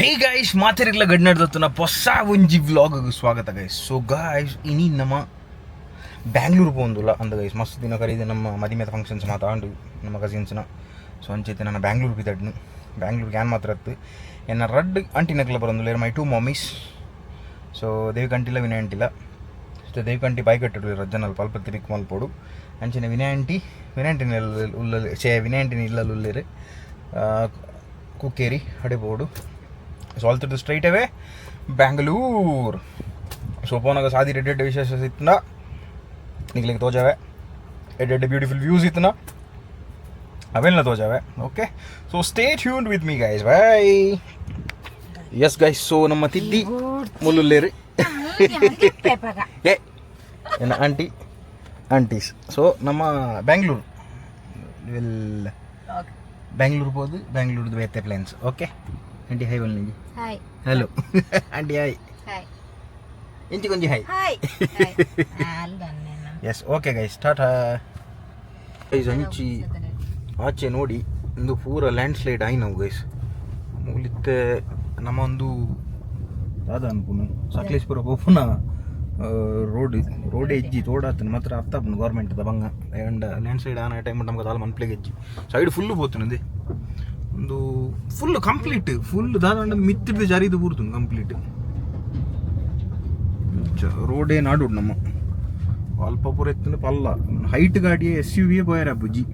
Hey guys, ಮಾತೆರಿಗ್ಲ ಗಡ್ನಾಡ್ದತ್ತನ ಹೊಸ ಒಂಜಿ vlog ಸ್ವಾಗತ ಗೈಸ್. ಸೊ ಗೈಸ್, ಇನಿ ನಮ್ಮ ಬ್ಯಾಂಗ್ಳೂರು ಪೋಂದುಲ್ಲ ಅಂದ ಗೈಸ್. ಮಸ್ತ್ ದಿನ ಕರೀದೆ ನಮ್ಮ ಮದಿಮೆದ ಫಂಕ್ಷನ್ಸ್ ಮಾತಾಂಡು ನಮ್ಮ ಕಸಿನ್ಸ್ನ. ಸೊ ಅಂಚೈತೆ ನನ್ನ ಬ್ಯಾಂಗ್ಳೂರು ಬಿದಡ್ನು. ಬ್ಯಾಂಗ್ಳೂರ್ಗೆ ಯಾನ್ ಮಾತ್ರ ಅತ್ತು, ಎನ್ನ ರಡ್ಡ್ ಅಂಟಿನಕ್ಲ ಬರೊಂದುಲ್ಲೆರ್, ಮೈ ಟೂ ಮಮ್ಮೀಸ್. ಸೊ ದೇವಿಕ ಅಂಟಿಲ, ವಿನಯ್ ಅಂಟಿಲ. ಸೊ ದೇವಿಕ ಅಂಟಿ ಬಾಯಿ ಕಟ್ಟಡು ರಜ್ಜನಲ್ಲಿ ಅಲ್ಪ ತಿರಿಕ್ ಮಲ್ಪೋಡು. ಅಂಚನೆ ವಿನಯ್ ಅಂಟಿ, ವಿನಯ್ ಅಂಟಿನ ಉಲ್ಲ ಚೇ ವಿನಯ್ ಅಂಟಿನ ಇಲ್ಲಲ್ಲಿ ಉಲ್ಲೇರು ಕುಕ್ಕೇರಿ ಅಡೆ ಬೋಡು. ಸೊ ಆಲ್ತಿರ್ದು ಸ್ಟ್ರೈಟ್ ಅವೇ ಬ್ಯಾಂಗ್ಳೂರ್. ಸೊ ಪೋನಾಗ ಸಾದಿ ಎಡ್ಡೆ ಎಡ್ಡೆ ವಿಶೇಷ ಇತ್ತನ ನಿಗ್ಲಿಗೆ ತೋಜಾವೆ. ಎಡ್ಡೆ ಎಡ್ಡೆ ಬ್ಯೂಟಿಫುಲ್ ವ್ಯೂಸ್ ಇತ್ತನ ಅವೆಲ್ಲ ತೋಜಾವೆ. Okay, so stay tuned with me, guys. Bye. Yes guys, so ನಮ್ಮ ತಿದ್ದಿ ಮುಲ್ಲುಲ್ಲೇರು ಏ ಎನ್ನ ಆಂಟಿ, ಆಂಟೀಸ್. ಸೊ ನಮ್ಮ ಬ್ಯಾಂಗ್ಳೂರು will Bangalore ಪೋದು, ಬ್ಯಾಂಗ್ಳೂರ್ದು ಬೇತೆ ಪ್ಲ್ಯಾನ್ಸ್. ಓಕೆ ಆಂಟಿ, ಹೈ ಬನ್ನಿ. ಹಾಯ್. Hello aunty, hi. ಹಾಯ್. ಇಂಚಿ ಕೊಂಜಿ hi. Hi. Yes, okay guys, ಟಾಟಾ ಗೈಸ್. ಅಂಚಿ ಆಚೆ ನೋಡಿ, ಒಂದು ಪೂರ ಲ್ಯಾಂಡ್ ಸ್ಲೈಡ್ ಆಯ್ನವು ಗೈಸ್. ಮೂಲಿತ್ತೆ ನಮ್ಮ ಒಂದು ದಾದ ಅನ್ಪುನು ಸಕಲೇಶ್ಪುರ ಪೋಪುನ ರೋಡ್ ರೋಡ್ ಎಜ್ಜಿ ತೋಡಾತನ ಮಾತ್ರ ಅರ್ಥ ಆಪುಂಡು ಗೌರ್ಮೆಂಟ್ the ಬಂಗ. ಅಂಡ್ ಲ್ಯಾಂಡ್ ಸ್ಲೈಡ್ ಆನ ಟೈಮ್ ನಮ್ಗೆ ದಾಲ ಮನ್ಪ್ಲೆಗೆ ಎಜ್ಜಿ. Side full ಪೋತುನಂದೆ. ಒಂದು ಫುಲ್ ಕಂಪ್ಲೀಟ್ ಫುಲ್ ದಾದ ಮಿತ್ತಿಡ್ದು ಜಾರಿದು ಬೂರ್ತುಂಡು ಕಂಪ್ಲೀಟ್. ರೋಡೇ ನಾಡು ನಮ್ಮ ಅಲ್ಪ ಪೂರ ಎತ್ತುಂಡು ಪಲ್ಲ ಹೈಟ್ ಗಾಡಿ ಎಸ್ you V ಪೋಯರ ಬುಜ್ಜಿ.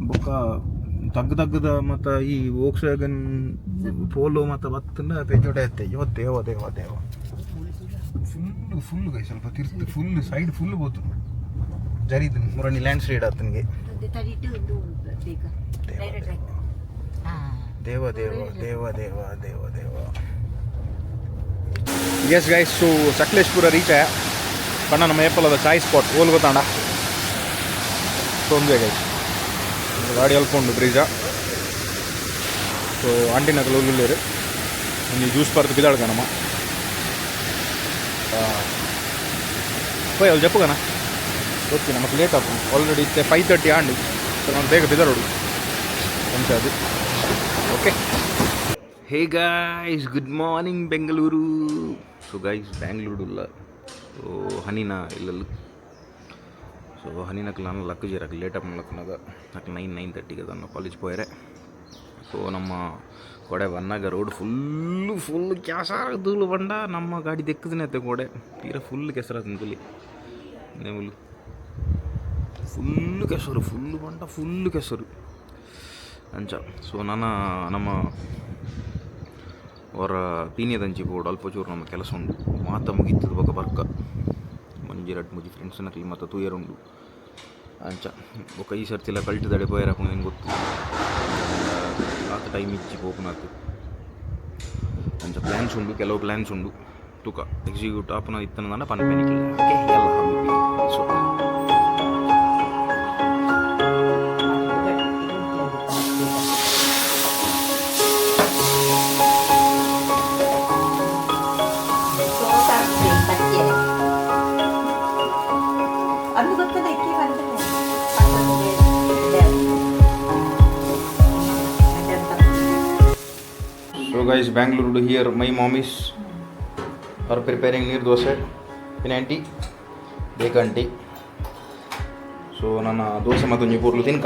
ಬೊಕ್ಕ ತಗ್ಗು ತಗ್ಗದ ಮತ್ತ ಈ ವೋಕ್ಸ್ ವ್ಯಾಗನ್ ಪೋಲೋ ಮತ್ತ ಬತ್ತಂಡ ಪೆಜೋಟ ಎತ್ತೆ. ಯೋ ದೇವ ದೇವ ದೇವ, ಫುಲ್ ಫುಲ್ ಗೈ. ಸ್ವಲ್ಪ ತಿರ್ತು full side full both ಜರಿದು ಮುರಣಿ land slide ಆತನಿಗೆ. ದೇವ ದೇವ ದೇವ ದೇವ ದೇವ ದೇವ. ಎಸ್ ಗೈಸ್, ಸೊ ಸಕಲೇಶ್ಪುರ ರೀಚ್ ಆಯ ಪಣ್ಣ ನಮ್ಮ ಏಪಲದ ಚಾಯ್ ಸ್ಪಾಟ್ ಓಲ್ ಗೊತ್ತಾಂಡ. ಸೊ ಒಂದೇ ಗೈಸ್, ಗಾಡಿ ಅಲ್ಪ ಉಂಡು ಬ್ರೀಜ. ಸೊ ಆಂಟಿನಕಲು ಉಲ್ಲೇರು. ಒಂಜಿ ಜ್ಯೂಸ್ ಪರ್ದು ಬಿದಾಳ್ಗ ನಮ್ಮ ಪೋಯ್ ಅಲ್ಲಿ ಜಪ್ಪುಗನ ಗೊತ್ತಿ. ನಮಕ್ ಲೇಟ್ ಆಪುಂಡು. ಆಲ್ರೆಡಿ ಇತ್ತೆ 5:30 ಆಂಡು. ಸೊ ನಾನು ಬೇಗ ಬಿದರೋಡು ಅದು. Okay, hey guys, good morning Bengaluru. So guys, Bangalore ಉಲ್ಲ. ಸೊ ಹನಿನ ಇಲ್ಲಲ್ಲಿ. ಸೊ ಹನಿನಕ್ ನಾನು ಲಕ್ಕ ಜೀರಕ್ ಲೇಟ್ ಆಪ್ ಲಕ್ಕನಾಗ ನಾಲ್ಕು ನೈನ್ 9:30ಗೆ ಅದನ್ನು ಕಾಲೇಜ್ ಪೋಯರೆ. ಸೊ ನಮ್ಮ ಕೊಡೆ ಬನ್ನಾಗ ರೋಡ್ ಫುಲ್ಲು ಫುಲ್ ಕ್ಯಾಸ ಧೂಳು ಬಂಡ. ನಮ್ಮ ಗಾಡಿ ದೆಕ್ಕದನೆ ಅತ್ತೆ ಕೋಡೆ ತೀರ ಫುಲ್ ಕೆಸರಾತನ ತುಲಿ. ನೇಮುಲು ಫುಲ್ಲು ಕೆಸರು, ಫುಲ್ಲು ಬಂಡ, ಫುಲ್ಲು ಕೆಸರು ಅಂಚ. ಸೊ ನನ್ನ ನಮ್ಮ ಅವರ ಪೀನಿಯದಂಚಿ ಬೋರ್ಡ್ ಅಲ್ಪ ಚೂರು ನಮ್ಮ ಕೆಲಸ ಉಂಡು. ಮಾತ ಮುಗಿತದ ಬೊಕ ಬರ್ಕ. ಒಂಜಿ ರಡ್ಡ್ ಮೂಜಿ ಫ್ರೆಂಡ್ಸ್ ನಕಲಿ ಮಾತ ತೂಯರುಂಡು ಅಂಚ. ಬೊಕ ಈ ಸರ್ತಿಲ ಕಲ್ಟ್ ದಡೆ ಪೋಯರ ನಿಂಗೆ ಗೊತ್ತು, ಆತ ಟೈಮ್ ಇಜ್ಜಿ ಪೋಪುನಾತ್. ಅಂಚ ಪ್ಲ್ಯಾನ್ಸ್ ಉಂಡು, ಕೆಲವು ಪ್ಲ್ಯಾನ್ಸ್ ಉಂಡು. ತೂಕ ಎಕ್ಸಿಕ್ಯೂಟ್ ಆಪುನ ಇತ್ತನ ಪನ್ಪೆನಿಕ್ಲೆ. ಓಕೆ, ಎಲ್ಲ ಸೊ ಅಂದು ಗೊತ್ತಲ್ಲ ಇಕ್ಕಿ ಬಂದ್ರೆ. So guys, Bangalore to here, my mommies are preparing neer dosa. Pin aunty, ಬೇಕ ಆಂಟಿ. ಸೊ ನನ್ನ ದೋಸೆ ಮತ್ತೊಂಜಿ ಪೂರ್ಲು ತಿನ್ಕ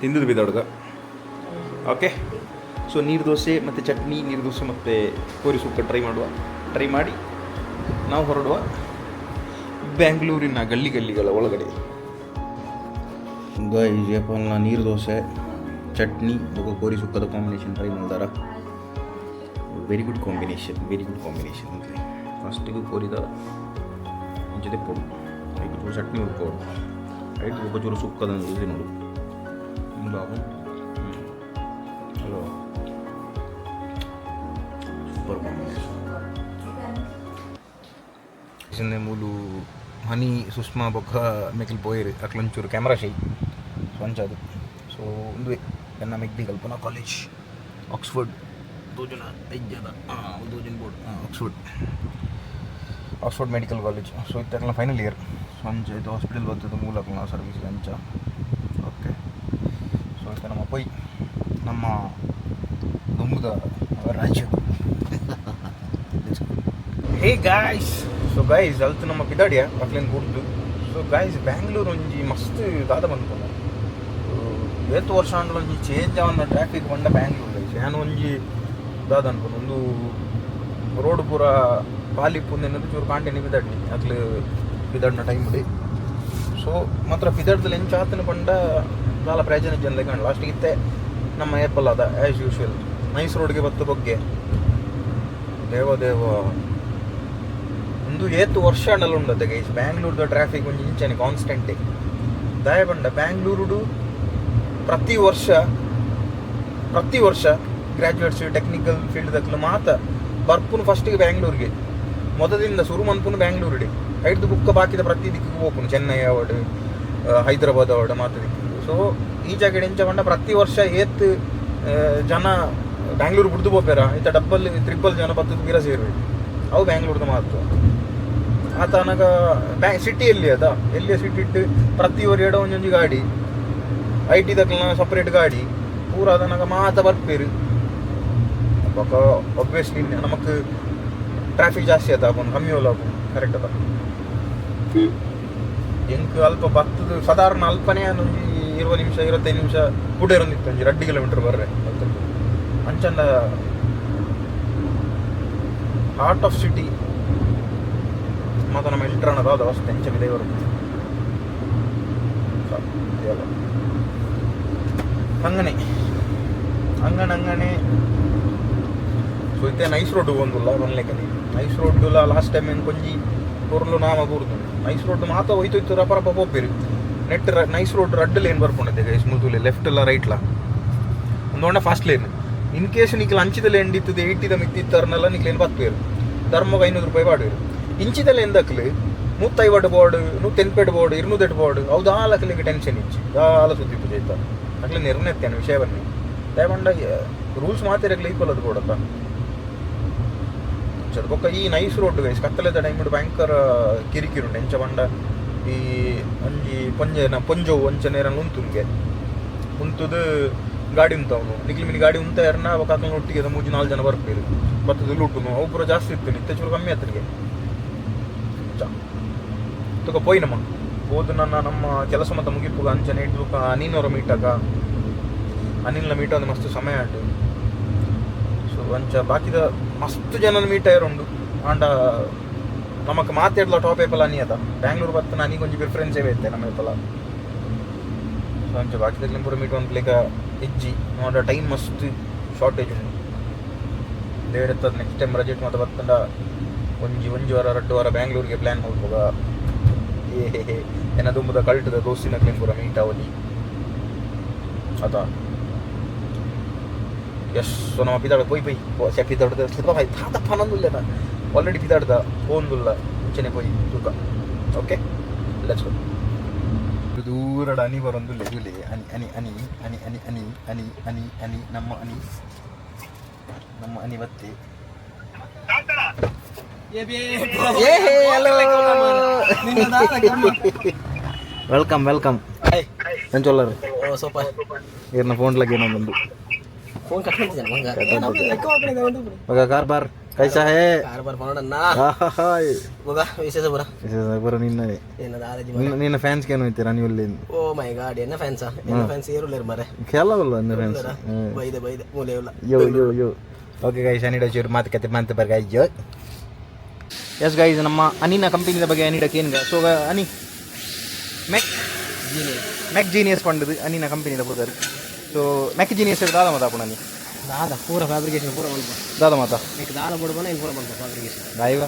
ತಿಂದದ್ದು ಬಿದ್ದಡ್ಗ. ಓಕೆ, ಸೊ ನೀರು ದೋಸೆ ಮತ್ತು ಚಟ್ನಿ, ನೀರು ದೋಸೆ ಮತ್ತು ಕೋರಿ ಸುಕ್ಕ ಟ್ರೈ ಮಾಡುವ. ಟ್ರೈ ಮಾಡಿ ನಾವು ಹೊರಡುವ ಬ್ಯಾಂಗ್ಳೂರಿನ ಗಲ್ಲಿ ಗಲ್ಲಿಗಳ ಒಳಗಡೆ. ಗೈಸ್, ಏಪಲ್ನ ನೀರು ದೋಸೆ, ಚಟ್ನಿ ಬೊಕ ಕೋರಿ ಸುಕ್ಕದ ಕಾಂಬಿನೇಷನ್ ಟ್ರೈ ಮಾಡ್ದಾರ. Very good combination, very good combination. ಅಂದರೆ ಫಸ್ಟಿಗೆ ಕೋರಿದ ಜೊತೆ ಪೊಡು ಐಕ್ ಚೂರು ಚಟ್ನಿ ಉರ್ಕೋಡು, ಐಟ್ ಬೊಕ ಚೂರು ಸುಕ್ಕದ ತಿನ್ನೋಡು. Hello, super combination. ಮೂಲು ಹನಿ, ಸುಷ್ಮಾ ಬೊಕ್ಕ ಮೆಕಿಲ್ ಪೋಯಿರು. ಅಕ್ಲೊಂಚೂರು ಕ್ಯಾಮ್ರಾ ಶೈ. ಸೊ ಅಂಚ ಅದು. ಸೊ ಉಂದುವೆ ಎನ್ನ ಮೆಗ್ದಿ ಕಲ್ಪನಾ ಕಾಲೇಜ್ ಆಕ್ಸ್ಫರ್ಡ್ ತೋಜುನ ಇಜ್ಜದ ತೋಜುನ board, Oxford Oxford medical college. So ಇತ್ತಕ್ಲ final year. So ಅಂಚ ಇದು ಹಾಸ್ಪಿಟಲ್ ಬರ್ತದೆ ಮೂಲಕ ಸರ್ವಿಸ್ ಅಂಚ. ಓಕೆ, ಸೊ ಇತ್ತೆ ನಮ್ಮ ಪೊಯ್ ನಮ್ಮ ದುಂಬುದ Raju. Hey guys, so guys, ಅಲ್ತು ನಮ್ಮ ಪಿದಾಡಿಯ ಅಕ್ಲೇನು ಗುಡ್ದು. ಸೊ ಗೈಸ್, ಬ್ಯಾಂಗ್ಳೂರ್ ಒಂಜಿ ಮಸ್ತ್ ದಾದ ಬಂದ್ಪುಂಡು. ಏತ್ ವರ್ಷ ಆಂಡಲ ಒಂಜಿ ಚೇಂಜ್ ಆವನ್ನ ಟ್ರಾಫಿಕ್ ಪಂಡ ಬ್ಯಾಂಗ್ಳೂರ್ ಗೈಸ್. ಯಾನ್ ಒಂಜಿ ದಾದ ಅನ್ಪುಂಡು, ಒಂದು ರೋಡ್ ಪೂರ ಖಾಲಿ ಇಪ್ಪುಂದೆನ್ನದು ಚೂರು ಕಾಂಟೆನಿ ಪಿದಾಡ್ನಿ ಅಕ್ಲು ಪಿದಾಡ್ನ ಟೈಮ್. ಸೊ ಮಾತ್ರ ಪಿದಾಡ್ದಲ್ಲಿ ಎಂಚ ಆತನ ಪಂಡ ದಾಲ ಪ್ರಯೋಜನ ಜನ ಕಾಣ್. ಲಾಸ್ಟಿಗೆ ಇತ್ತೆ ನಮ್ಮ ಏಪಲ್ ಅದ ಆ್ಯಸ್ ಯೂಶುವಲ್ ನೈಸ್ ರೋಡ್ಗೆ ಬತ್ತು ಬೊಗ್ಗೆ. ದೇವ ದೇವ, ಒಂದು ಏತ್ ವರ್ಷ ಅಂಡಲ ಉಂಡತೆ ಗೈಸ್. ಬ್ಯಾಂಗ್ಳೂರ್ದ ಟ್ರಾಫಿಕ್ ಒಂಜಿ ಇಂಚನೆ ಕಾನ್ಸ್ಟೆಂಟ್. ದಾಯ ಪಂಡ ಬ್ಯಾಂಗ್ಳೂರುಡು ಪ್ರತಿ ವರ್ಷ ಪ್ರತಿ ವರ್ಷ ಗ್ರಾಜುಯೇಟ್ಸ್, ಟೆಕ್ನಿಕಲ್ ಫೀಲ್ಡ್ ದಕ್ಲು ಮಾತ ಬರ್ಪುನು ಫಸ್ಟಿಗೆ ಬ್ಯಾಂಗ್ಳೂರ್ಗೆ. ಮೊದಲಿಂದ ಸುರು ಮನ್ಪುನು ಬ್ಯಾಂಗ್ಳೂರುಡೆ. ಐಡ್ದು ಬುಕ್ಕ ಬಾಕಿದ ಪ್ರತಿ ದಿಕ್ಕಿಗೆ ಹೋಗ್ಪುನು, ಚೆನ್ನೈ ಅವಡ್, ಹೈದರಾಬಾದ್ ಅವಡ್, ಮಾತ ದಿಕ್ಕಿಗೆ. ಸೊ ಈ ಜಾಗಡ್ ಎಂಚ ಪಂಡ ಪ್ರತಿ ವರ್ಷ ಏತ್ ಜನ ಬ್ಯಾಂಗ್ಳೂರು ಬುಡ್ದು ಪೋಪೆರ, ಇತ್ತ ಡಬ್ಬಲ್ ತ್ರಿಬ್ಬಲ್ ಜನ ಬತ್ತದ ಪಿರ ಸೇರುವೆ. ಅವು ಬ್ಯಾಂಗ್ಳೂರ್ದ ಮಹತ್ವ. ಆತ ಅನಗ ಬ್ಯಾ ಸಿಟಿ ಎಲ್ಲಿ ಅದ, ಎಲ್ಲಿಯ ಸಿಟಿ ಇಟ್ಟು ಪ್ರತಿ ಎಡ ಒಂಜೊಂಜಿ ಗಾಡಿ, IT ದಕ್ಲನ ಸಪ್ರೇಟ್ ಗಾಡಿ ಪೂರ. ಅದನಗ ಮಾತ ಬರ್ಪೇರು. ಬೊಕ ಒಬ್ವಿಯಸ್ಲಿ ನಮಕ್ ಟ್ರಾಫಿಕ್ ಜಾಸ್ತಿ ಆತ ಆಪುಂಡು, ಕಮ್ಮಿ ಓಲ ಆಪುಂಡು, ಕರೆಕ್ಟ್ ಅದ. ಎಂಕ್ ಅಲ್ಪ ಬತ್ತದ ಸಾಧಾರಣ ಅಲ್ಪನೇ ಒಂಜಿ 20 ನಿಮಿಷ, 25 ನಿಮಿಷ ಪುಡೇರೊಂದಿತ್ತು, ಒಂಜಿ 2 ಕಿಲೋಮೀಟರ್ ಬರ್ರೆ ಅಲ್ತದ್ದು. ಅಂಚಂಡ ಹಾರ್ಟ್ ಆಫ್ ಸಿಟಿ ಮಾತ ನಮ್ಮ ಎಂಟ್ರ್ ಅನ್ನೋದು ಅದು ಅಷ್ಟೇ. ಎಂಚ ದೇವರು ದೇವ ಅಂಗನೆ ಅಂಗಣ ಅಂಗನೆ. ಸೊ ಇತ್ತೆ ನೈಸ್ ರೋಡ್ ಒಂದುಲ್ಲ ಬನ್ಲೆಕ್ಕನೆ. ನೈಸ್ ರೋಡ್ ಲಾಸ್ಟ್ ಟೈಮ್ ಏನು ಕೊಂಜಿ ಪೊರ್ಲು ನಾಮ ಕೂರ್ದು. ನೈಸ್ ರೋಡ್ ಮಾತ ಹೋಯ್ತು ಇತ್ತು, ರಪ ರಪ ಪೋಪೇರು. ನೆಟ್ ನೈಸ್ ರೋಡ್ ರಡ್ಡ್ ಲೇನ್ ಬರ್ಪುಂಡತೆ ಗೈಸ್ ಮುಲ್ತುಲೆ, ಲೆಫ್ಟ್ ಎಲ್ಲ ರೈಟ್ಲ. ಒಂದು ಫಾಸ್ಟ್ ಲೇನ್. ಇನ್ ಕೇಸ್ ನಿಕ್ಲ ಅಂಚಿದ ಲೇನ್ ಇತ್ತದ 80ದ ಮಿತ್ತಿ ಇತ್ತಾರನೆಲ್ಲ ನಿಕ್ಲೇನು ಪತ್ತುವೇರು, ಧರ್ಮಗ 500 ರೂಪಾಯಿ ಪಾಡುವೇರು. ಇಂಚಿದ ಲೇನ್ ದಕ್ಲು 150 ಬೋರ್ಡ್, 180 ಬೋರ್ಡ್, 208 ಬೋರ್ಡ್, ಅವು ದಾಲ ಅಕ್ಲಿಗೆ ಟೆನ್ಷನ್ ಇಚ್ಚಿ, ದಾಲ ಸುದ್ದಿ ಪೂಜೆ ಇತ್ತ ಅಕ್ಲೆ ನಿರ್ಣಯ ವಿಷಯ ಬನ್ನಿ. ದಯಪಂಡ ರೂಲ್ಸ್ ಮಾತಿರಕ್ಲೆ ಈಕ್ವಲ್ ಅದು ಬೋಡತ್ತ. ಬೊಕ್ಕ ಈ ನೈಸ್ ರೋಡ್ ಗೈಸ್, ಕತ್ತಲೆದ ಟೈಮ್ ಭಯಂಕರ ಕಿರಿಕಿರಿ ಉಂಟು. ಎಂಚ ಪಂಡ ಈ ಒಂಜಿ ಪೊಂಜೆ ಪೊಂಜೋವು ಒಂಚ ನೇರನ್ನು ಉಂತುನ್ಗೆ ಉಂತುದು ಗಾಡಿ ಉಂತವನು. ನಿಕ್ಲಿ ಮಿನಿ ಗಾಡಿ ಉಂತ ಯಾರನ್ನ ಬೊಕ್ಕ ಅಕ್ಲೆನ ಒಟ್ಟಿಗೆ ಮೂಜಿ ನಾಲ್ಕು ಜನ ಬರ್ಪೇರು, ಬತ್ತದ ಲೂಟುನು. ಅವು ಪೂರ ಜಾಸ್ತಿ ಇತ್ತು, ಇತ್ತೆ ಚೂರು ಕಮ್ಮಿ ಆತನಿಗೆ. ತುಕ ಪೋಯಿ ನಮ್ಮ ಹೋದು ನನ್ನ ನಮ್ಮ ಕೆಲಸ ಮತ್ತೆ ಮುಗಿಪುಗ. ಅಂಚನೆ ಇಡ್ಲುಕ ಅನಿನವರ ಮೀಟಾಗ, ಅನಿಲ್ನ ಮೀಟ್ ಒಂದು ಮಸ್ತ್ ಸಮಯ ಆಂಡು. ಸೊ ಅಂಚ ಬಾಕಿದ ಮಸ್ತ್ ಜನನ ಮೀಟ್ ಆಯರುಂಡು. ಆಂಡ ನಮಕ್ ಮಾತಾಡ್ಲ ಟಾಪ್ ಏಪಲ ಅನಿ ಅದ. ಬ್ಯಾಂಗ್ಳೂರ್ ಬತ್ತನ ಅನಿಗೆ ಒಂಜಿ ಪ್ರಿಫರೆನ್ಸ್ ಇತ್ತೆ ನಮ್ಮ ಏಪಲ. ಸೊ ಅಂಚ ಬಾಕಿದ ಪೂರ ಮೀಟ್ ಒಂದು ಇಜ್ಜಿ ನೋಡ, ಟೈಮ್ ಮಸ್ತ್ ಶಾರ್ಟೇಜ್ ಉಂಟು. ದೇವರೆತ್ತದ ನೆಕ್ಸ್ಟ್ ಟೈಮ್ ರಜೆಟ್ ಮತ್ತೆ ಬತ್ತಂಡ ಒಂಜಿ ಒಂಜಿ ವಾರ 2 ವಾರ ಬ್ಯಾಂಗ್ಳೂರ್ಗೆ ಪ್ಲ್ಯಾನ್ ಮಲ್ಪುಗ. ಏ ಹೇ ಹೇ, ಎನ್ನ ದುಂಬುದ ಕಲ್ಟದ ದೋಸ್ತಿನ ಪೂರ ಮೀಟ್ ಆವಲಿ ಅದ. ಎಸ್, ಸೊ ನಮ್ಮ ಪಿದಾಡ ಪೋಯ್ ಪೋಯ್ ಸೆ ಪಿದಾಡ್ದ ತಾತ ಪನೊಂದುಲ್ಲ. ಆಲ್ರೆಡಿ ಪಿದಾಡ್ದ ಪೋಂದುಲ್ಲ, ಇಂಚನೆ ಪೋಯ್ ತೂಕ. Okay, let's go. ದೂರಡ ಅನಿ ಬರೊಂದುಲ್ಲೆ ತೂಲೆ. ಅನಿ ಅನಿ ಅನಿ ಅನಿ ಅನಿ ಅನಿ ಅನಿ ಅನಿ ಅನಿ, ನಮ್ಮ ಅನಿ, ನಮ್ಮ ಅನಿ ಬತ್ತಿ. ಏ ಹಲೋ, welcome welcome. ಎಂಚೊಲ್ಲರು? ಓ ಸೂಪರ್. ಈರ್ನ ಫೋನ್ ಲಗೇನ ಬಂದು. ಫೋನ್ ಕಟ್ ಮಾಡ್ತಿದ್ದಾನೆ ಮಂಗ. ಮಗ, कारबार कैसा है? ಕಾರ್ಬಾರ್ ಮಾಡೋಣ. ಹಾಯ್. ಮಗ, ವಿಶೇಷ ಬರ? ಬರ ನಿನ್ನದೇ. ಏನದ ಆಲಜಿ? ನಿನ್ನ ಫ್ಯಾನ್ಸ್ ಏನು ಇತ್ತೀರಾ ನೀವು ಇಲ್ಲಿ? ಓ ಮೈ ಗಾಡ್, ಎನ್ನ ಫ್ಯಾನ್ಸಾ? ಎನ್ನ ಫ್ಯಾನ್ಸ್ ಏರುಲ್ಲೇರು ಮರೆ. ಕೆಲವಲ್ಲ ನಿನ್ನ ಫ್ಯಾನ್ಸ್. ಬೈದೆ ಬೈದೆ ಮೂಲೆ ಇಲ್ಲ. ಯೋ ಯೋ ಯೋ. ಓಕೆ ಗೈಸ್, ಅನಿಡ ಚೂರು ಮಾತುಕತೆ ಮಾತು ಬರ್ಗ. ಅಯ್ಯೋ, ಎಸ್ ಗೈಸ್, ನಮ್ಮ ಅನಿನ ಕಂಪನಿದ ಬಗ್ಗೆ ಅನಿಡ ಕೇನ್ಗ. ಸೊ ಅನಿ ಮೆಕ್ ಮೆಕ್ ಜೀನಿಯಸ್ ಪಂಡದು ಅನಿನ ಕಂಪನಿದ ಪುದರ್. ಸೊ ಮೆಕ್ ಜೀನಿಯಸ್ ದಾದ ಮಾತಾಪುಣ ಅನಿ? ದಾದ ಪೂರ ಫ್ಯಾಬ್ರಿಕೇಶನ್ ಪೂರ ಮಲ್ಪ. ದಾದ ಮಾತಾ? ಲೈಕ್ ದಾದ ಬೋಡ್ಬನ ಇನ್ ಪೂರ ಮಲ್ಪ fabrication. ದಾಯಿವ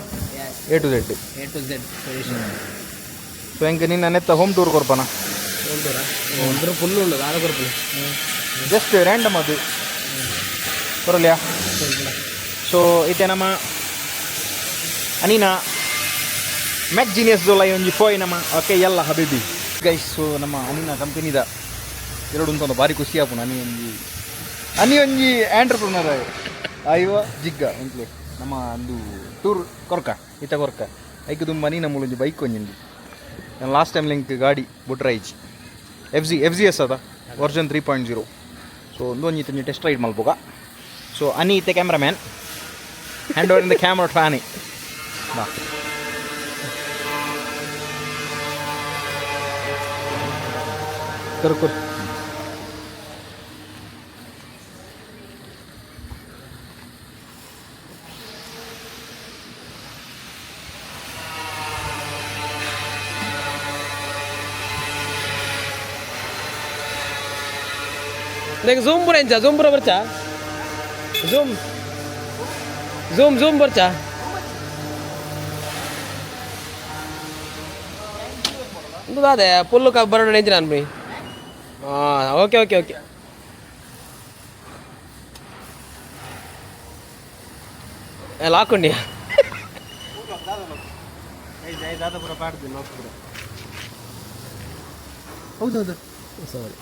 A to Z. A to Z solution. So ಎಂಕ್ ನಿನ್ನ ನೆತ್ತ ಹೋಮ್ ಟೂರ್ ಕೊರ್ಪನ. ಉಂಟುರಾ ಒಂದ್ರ ಫುಲ್ ಉಂಡು, ದಾದ ಕೊರ್ಪುನಿ? ಜಸ್ಟ್ ರ್ಯಾಂಡಮ್ ಅದು ಕೊರಲ್ಯಾ. ಸೊ ಇತ್ತೆ ನಮ್ಮ ಅನಿನ ಮ್ಯಾಕ್ ಜೀನಿಯಸ್ ದೊಲ್ಲ ಒಂಜಿ ಪೋಯ್ ನಮ್ಮ. ಓಕೆ, ಎಲ್ಲ ಹಬೀಬಿ ಗೈಸ್. ಸೊ ನಮ್ಮ ಅನಿನ ಕಂಪನಿದ ಎರಡು ಉಂಟೊಂದು ಭಾರಿ ಖುಷಿ ಆಪುಂಡು. ಅನಿ ಒಂಜಿ ಅನಿ ಒಂಜಿ ಆಂಟ್ರಪ್ರನರ್ ಅಯ್ಯೋ ಜಿಗ್ಗ ಎಂಕ್ಲೆ ನಮ್ಮ ಒಂದು ಟೂರ್ ಕೊರ್ಕ ಇತ್ತ ಕೊರ್ಕ. ಐಕ್ ದುಂಬ ಅನಿನ ಮೂಲೊಂಜಿ ಬೈಕ್ ಒಂಜಿ. ಲಾಸ್ಟ್ ಟೈಮ್ ಲಿಂಕ್ ಗಾಡಿ ಬುಟ್ರೈಜ್ F G F G S ಅದ ವರ್ಷನ್ 3.0. ಸೊ ಒಂದೊಂಜಿ ಒಂಜಿ ಟೆಸ್ಟ್ ರೈಡ್ ಮಲ್ಪುಗ. ಸೊ ಅನಿ ಇತ್ತೆ cameraman, hand over in the camera to Ani. ಬಾ. ಕರ್ ಕರ್. ನೆಕ್ ಝೂಮ್ ಪೂರ ಎಂಚ? ಝೂಮ್ ಪೂರ ಬರ್ಚಾ? ಝೂಮ್ ಝೂಮ್ ಝೂಮ್ ಬರ್ಚಾ? ಇಂದು ಅದೇ ಪುಲ್ಲು ಕ ಬರೋಣ ಎಂಚಿನ ಅನ್ಬಿ. ಹಾಂ, ಓಕೆ ಓಕೆ ಓಕೆ. ಲಾಕ್ ಉಂಡಿ. ಹೌದೌದು. ಸಾರಿ.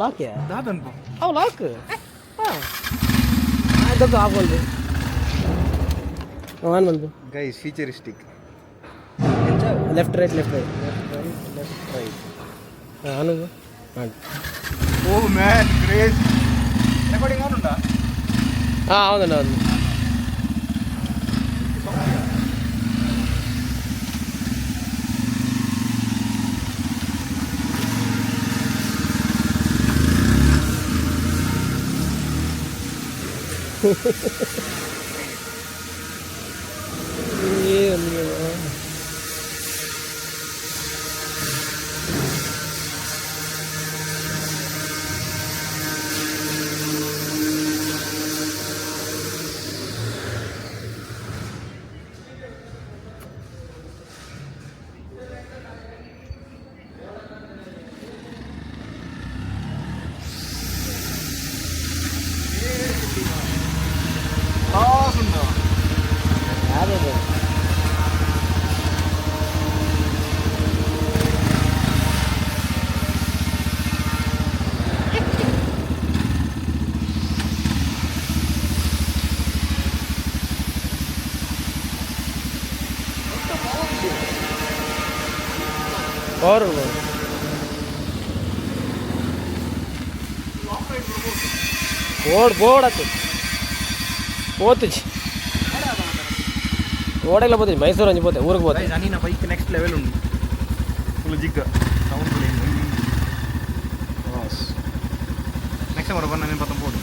ಲಾಕ್. ದಾದನ್ಪ. ಅವು ಲಾಕ್. ಹಾಂ, ಆಯ್ತು, ಆಫ್ ಬಂದು ಆನ್ ಬಂದು. Guys, futuristic. Left right, left right, left right, left right. ಹಾಂ, ಆನ್ ಹಾಂ. Oh man, craze. Recording on ಉಂಟಾ? ಹಾಂ, ಹೌದಣ್ಣ, ಹೌದು. ಏನು? ಕ್ಲಾಸ್ ಉಂಟು. ಯಾವ್ದು? ಪವರ್ ಬೋರ್ಡ್ ಬೋರ್ಡ್ ಆತು ಪೋತುಜಿ. ಓಡೆಲ್ಲ ಪೋತುಜಿ, ಮೈಸೂರು ಅಂಜಿ ಪೋತೆ, ಊರಿಗೆ ಪೋತೆ. ಗೈಸ್, ಅನಿನ ಬೈಕ್ ನೆಕ್ಸ್ಟ್ ಲೆವೆಲ್ ಉಂಟು. ಫುಲ್ ಜಿಗ್ ಸೌಂಡ್. ಬಾಸ್, ನೆಕ್ಸ್ಟ್ ಟೈಮ್ ಬನ್ನ నేను ಪತ್ತ ಪೋಡು.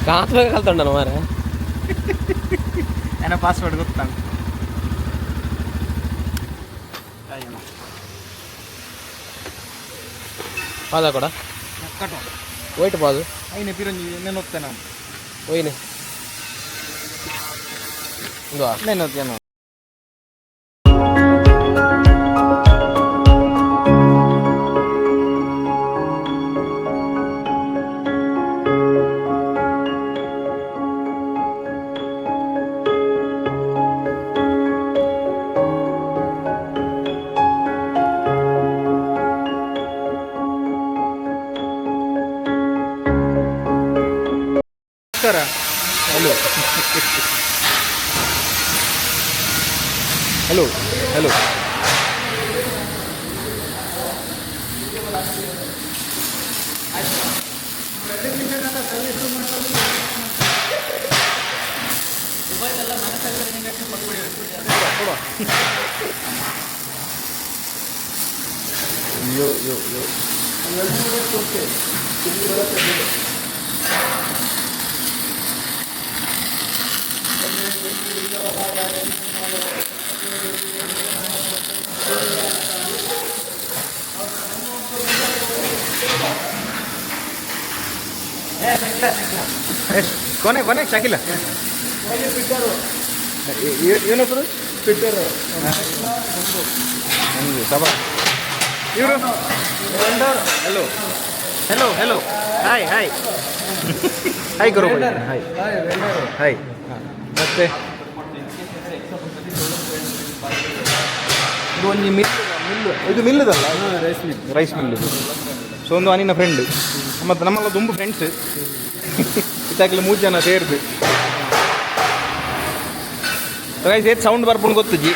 ಕಾತ್ ಬೇಗ ಕಲ್ತೊಂಡನ ಮಾರೆ. ಏನ ಪಾಸ್ವರ್ಡ್ ಗೊತ್ತಾಗ. ಪಾದ ಕೊಡ. ಕಟ್ಟು. ವೈಟ್ ಪಾದು. ಐನೆ ಪಿರಂಜಿ ನೆನೊತ್ತೆ ನಾನು. ಒಯ್ನೆ ಇಂದು. ನೆನೊತ್ತೇನು? ನಮಸ್ಕಾರ. Hello hello hello. Yo yo yo. ಕೊನೆ ಕೊನೆ ಶಕಿಲ. ಏನು ಹೆಸರು? ಟ್ವಿಟ್ಟರ್ ಸಭಾ. ಇವರು hello hello hello, hi hi hi Guru, hi hi. ಮತ್ತೆ ಇದು ಒಂದು ಮಿಲ್, ಮಿಲ್ ಇದು, ಮಿಲ್ಲದಲ್ಲ, ರೈಸ್ ಮಿಲ್, ರೈಸ್ ಮಿಲ್ ಇದು. ಸೊ ಒಂದು ಅನಿನ ಫ್ರೆಂಡ್. ಮತ್ತು ನಮ್ಮಲ್ಲ ದುಂಬು ಫ್ರೆಂಡ್ಸ್ ಇತ್ತಾಕಲಿ ಮೂರು ಜನ ಸೇರ್ದು. ಗೈಸ್, ಏತ್ ಸೌಂಡ್ ಬರ್ಪುಂಡು ಗೊತ್ತುಜಿ.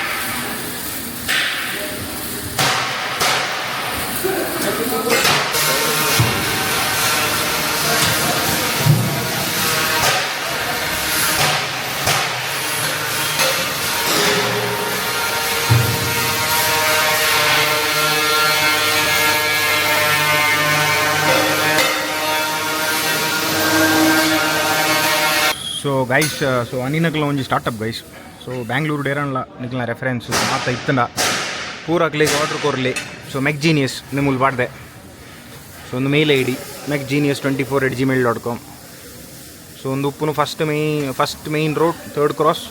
ಸೊ ಗೈಸ್, ಸೊ ಅನಿನಕ್ಲ ಒಂಜಿ ಸ್ಟಾರ್ಟಪ್ ಗೈಸ್. ಸೊ ಬ್ಯಾಂಗ್ಳೂರು ಡೇರನ್ಲ ನಿಕ್ಲ ರೆಫರೆನ್ಸ್ ಮಾತ ಇತ್ತಂಡ ಪೂರಕ್ಲಿಗೆ ಆರ್ಡ್ರ್ ಕೊರ್ಲಿ. ಸೊ ಮೆಕ್ ಜೀನಿಯಸ್ ನಿಮ್ಮಲ್ಲಿ ಪಾಡ್ದೆ. ಸೊ ಒಂದು mail ID mechgenius24@gmail.com. So ಒಂದು ಉಪ್ಪುನು first main road, third cross,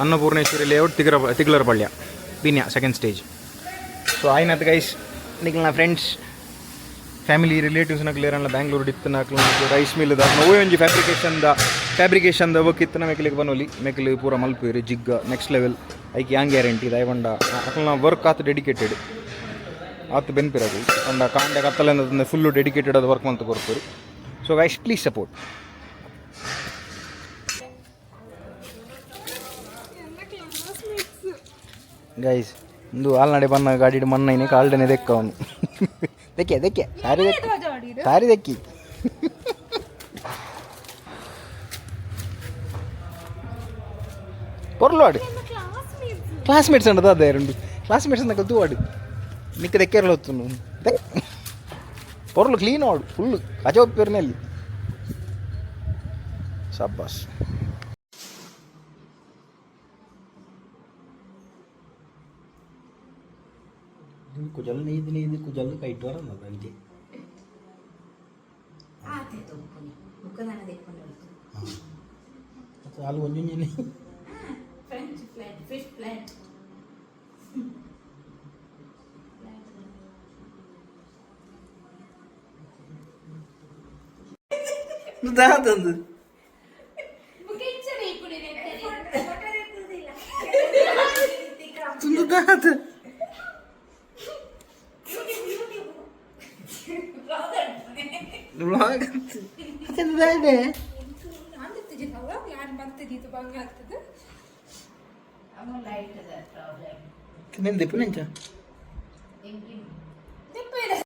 Annapoorneshwari layout, ತಿಗರ ತಿಗ್ಲರಪಳ್ಯ, ಪೀನ್ಯ ಸೆಕೆಂಡ್ ಸ್ಟೇಜ್. ಸೊ ಆಯ್ನತ್ ಗೈಸ್, ನಿಕ್ಲ ಫ್ರೆಂಡ್ಸ್, ಫ್ಯಾಮಿಲಿ, ರಿಲೇಟಿವ್ಸ್ ನಕ್ಲು ಬ್ಯಾಂಗ್ಳೂರು ಇತ್ತು ನಕ್ಲು ರೈಸ್ ಮಿಲ್ ದ ಒವ್ವೇ ಒಂಜಿ ಫ್ಯಾಬ್ರಿಕೇಶನ್ the work ಇತ್ತು ಮೆಕ್ಲಿಗೆ ಬನ್ನೊಲಿ. ಮೆಕ್ಲು ಪೂರ ಮಲ್ಪುವೆರ್ ಜಿಗ್ಗ ನೆಕ್ಸ್ಟ್ ಲೆವೆಲ್. ಐಕ್ ಯಾಂಗ್ ಗ್ಯಾರಂಟಿ ದಯವಂಡ ಅಕಲ್ನ ವರ್ಕ್ ಆತ್ ಡೆಡಿಕೇಟೆಡ್ ಆತ್ ಬೆನ್ಪಿರದು ಪಂಡ ಕಾಂಡೆ ಕತ್ತಲೆ ಫುಲ್ಲು ಡೆಡಿಕೇಟೆಡ್ ಅದು ವರ್ಕ್ ಮಂತ್ ಕೊರ್ಪುರು. So guys, please support guys. ಇಂದು ಆಲ್ನಡೆ ಬನ್ನ ಗಾಡಿ ಮಣ್ಣ ಕಾಲ್ಡನೆ ದೆಕ್ಕ ಅವನು ದೆಕ್ಕೆ ದೆಕ್ಕೆ ಸಾರಿ ದೆಕ್ಕಿ ಸಾರಿ ದೆಕ್ಕಿ. ಪೊರ್ಲು ಕ್ಲಾಸ್ಮೇಟ್ಸ್ ಅಂಡದ ಅದೇ ಎರಡು ಕ್ಲಾಸ್ಮೇಟ್ಸ್ ಅಂದ ತೂವಾಡು ನಿಕ್ಕ ದೆಕ್ಕೆರಲು ಹೊತ್ತು ದೆಕ್ ಪೊರ್ಲು ಕ್ಲೀನ್ ಆಡು ಫುಲ್ ಕಜ ಒಪ್ಪಿರ್ನಲ್ಲಿ ಸಬ್ಬಾಸ್. ಕುಜಲ್ ನೀದು ನೀದು ಕುಜಲ್ ಕೈಟ್ ವರಂದ ಅಂಚೆ. ಆತೆ ತೊಪ್ಪುನಿ ಮುಖದಾನ ದೆಕ್ಕೊಂಡು ಹೋಯ್ತು. ಅಲ್ಲಿ ಒಂಜೊಂಜಿನಿ. French flat, fish flat. ದಾತಂದು. ತುಂದು ದಾತ. ವ್ಲಾಗ್ ದಾದೆ. ಯಾರು ಬಂತದ್ದು ಬಂಗ ಆಗ್ತದೆ. నేను దిప్పు నుంచా.